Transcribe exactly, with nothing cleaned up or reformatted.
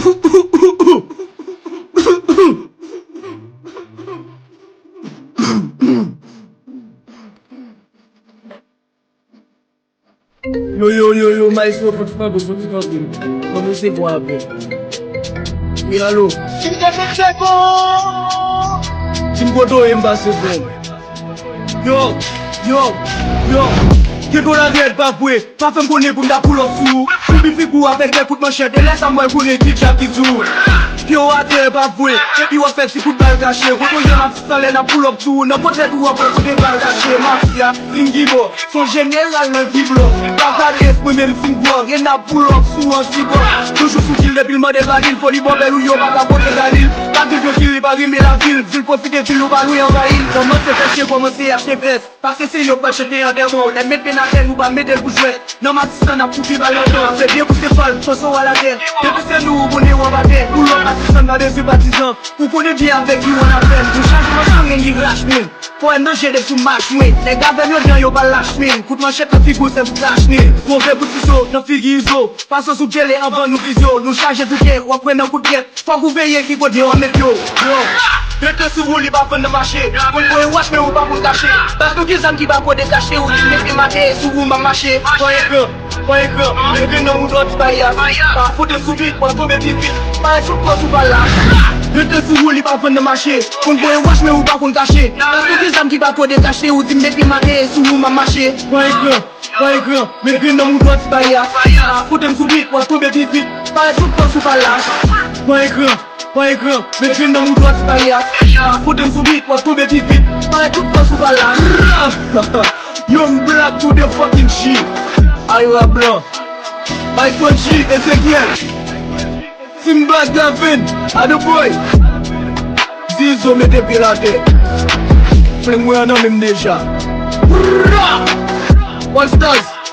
Yo, yo, yo, yo, maestro, fò ti kanpe, fò ti kanpe. Fò nou se bò apre. Wi, alo. Di m kote w ye, m pase bon. Yo, yo, yo. Gen do la dèyè pa vre. Pa fè m konnen pou m ta pull up sou ou. Koubi figi w avèk de kout manchèt. E lè sa m wè konnen ki djab ki sou ou. Pye w atè pa vre. Epi w ap fè ti kout bal kache. Kote w ye m ap Talè n ap pull up sou ou, nan pòtrè tou w ap wè kote bal kache. Mafya, Ringibo, se yon jeneral nan viblo. Pa gade mwen menm si m vwò, e n ap pull up sou an ti bò. Toujou sou kil depi l mande vanil, fò li bò bèl ou yo pa ka pote vanil. Pa di yo kil li pa renmen lavil, di l pwofite vil ou pa lwen anvayi l. Kòmanse fè chen, kòmanse achte vès. Paske se yo k pral chante antèman w. Lè met pen atè, nou pa mete l pou jwèt. Nan Matisan, n ap koupe bal lontan. Se byen pou se fal, soso a latè. Depi se nou, ou konnen w ap atè. Pull up Matisan, pa bezwen patizan. Ou konnen byen avèk ki w an afè. Nou chaje manchon, gen ki rache mil. Fò w nan je depi sou mach mwen. Nèg avè m yo dan yo pa lach mil. Kout manchèt nan figi w se pou kach nil. Twonpe pou ti so nan figi izo. Fason sou tele anvan nou vizyo. Nou chaje tou kè, w ap kwè nan kout pyè. Fòk ou veye ki kote w ap met yo. Yo. Rete sou ou, li pa vann nan mache. Konn voye wòch, men ou pa konn kache. Paske w gen zam ki pa kode kache. Ou di mete mate sou ou, m ap mache. Pran ekran, pran ekran. Mete nan moud w ap ti payas. Pa fout m sou bit, w ap tonbe pi vit. Parèt tout kòz ou pa lach. Rete sou ou, li pa vann nan mache. Konn voye wòch, men ou pa konn kache. Paske w gen zam ki pa kode kache. Ou di mete mate sou ou, m ap mache. Pran ekran. Pran ekran, met grenn nan mouda w ti payas. Kote m sou bit, w ap tonbe pi vit. Parèt tout kòz ou pa lach. Pran ekran, pran ekran, met grenn nan mouda w ti payas. Kote m sou bit, w ap tonbe pi vit. Parèt tout kòz ou pa lach. Young Black to the fucking G. Aywa blan. Bay Fonji, Ezekiel. Simba Gavin, Adoboy. Zizo mete pye l atè. Flenm mwen an nan men m deja. All Stars.